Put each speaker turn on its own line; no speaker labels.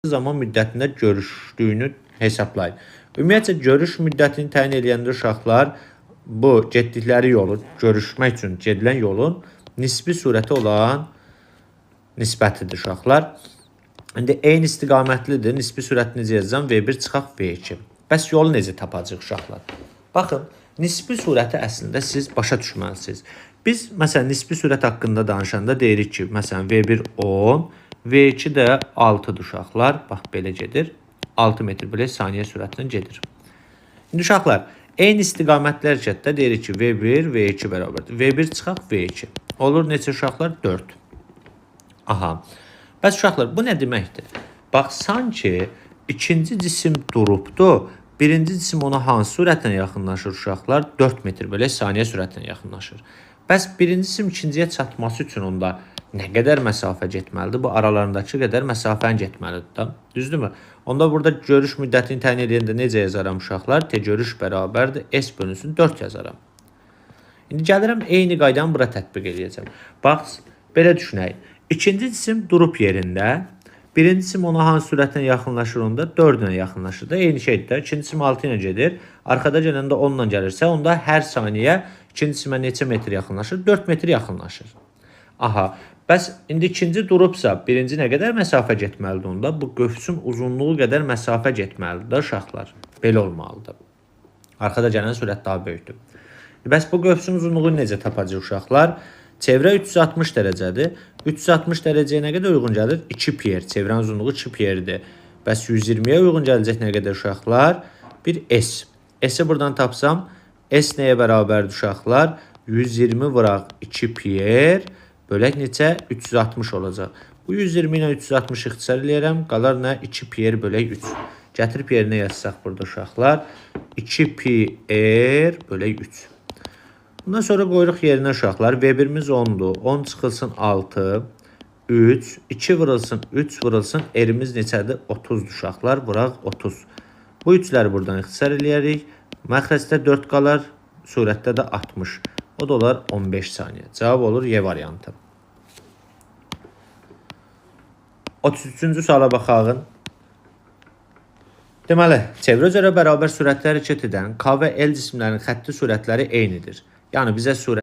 zaman müddətində görüşdüyünü hesablayın. Ümumiyyətcə, görüş müddətini təyin edəndə uşaqlar bu getdikləri yolu, görüşmək üçün gedilən yolun nisbi sürəti olan nisbətidir uşaqlar. İndi eyni istiqamətlidir. Nisbi sürəti necə yazacağam? V1 çıxaq V2. Bəs yolu necə tapacağıq uşaqlar? Baxın, nisbi sürəti əslində siz başa düşməlisiniz. Biz məsələn nisbi sürət haqqında danışanda deyirik ki, məsələn V1 10, V2 də 6-dır uşaqlar. Bax belə gedir. 6 metr bölək saniyə sürətlə gedir. İndi uşaqlar, eyni istiqamətli hərəkətdə deyirik ki, V1 V2 bərabərdir. V1 çıxaq V2. Olur neçə uşaqlar? 4. Aha. Bəs uşaqlar, bu nə deməkdir? Bax, sanki ikinci cisim durubdu. Birinci cisim ona hansı sürətlə yaxınlaşır uşaqlar? 4 metr bölək saniyə sürətlə yaxınlaşır. Bəs birinci cisim ikinciyə çatması üçün onda nə qədər məsafə getməlidir? Bu aralarındakı qədər məsafəni getməlidir da. Düzdürmü? Onda burada görüş müddətini təyin edəndə necə yazaram uşaqlar? T görüş bərabərdir S bölünsün 4 yazaram. İndi gəlirəm eyni qaydanı bura tətbiq edəcəm. Bax, belə düşünək. İkinci cisim durub yerində. Birinci cisim ona hansı sürətlə yaxınlaşır onda? 4 ilə yaxınlaşır da. Eyni şeydir də. İkinci cisim 6 ilə gedir. Arxada gələndə 10 ilə gəlirsə, onda hər saniyə ikinci cisimə neçə metr yaxınlaşır? 4 metr yaxınlaşır. Aha. Bəs indi ikinci durubsa, birinci nə qədər məsafə getməlidir onda? Bu qövsün uzunluğu qədər məsafə getməlidir da uşaqlar. Belə olmalıdır. Arxada gələn sürət daha böyükdür. Bəs bu qövsün uzunluğunu necə tapacaq uşaqlar? Çevrə 360 dərəcədir. 360 dərəcəyə nə qədər uyğun gəlir? 2 pi r. Çevrənin uzunluğu 2 pi r-dir. Bəs 120-yə uyğun gələcək nə qədər uşaqlar? Bir S. S-i buradan tapsam, S nəyə bərabərdir uşaqlar? 120 vuraq 2 pi r bölək neçə? 360 olacaq. Bu 120 ilə 360 ixtisar eləyərəm. Qalar nə? 2 pi r bölək 3. Gətirib yerinə yazsaq burada uşaqlar. 2 pi r bölək 3. Bundan sonra qoyuruq yerinə uşaqlar. V1-imiz 10-dur. 10 çıxılsın 6, 3, 2 vurulsun 3 vurulsun. R-imiz neçədir? 30-dur uşaqlar. Vuraq 30. Bu 3-ləri buradan ixtisar eləyərik. Məxrəcdə 4 qalar, surətdə də 60. O da olar 15 saniyə. Cavab olur Y variantı. 33-cü suala baxaq. Deməli, çevrə üzrə bərabər sürətlə hərəkət edən K və L cisimlərinin xətti sürətləri eynidir. Yəni bizə sürət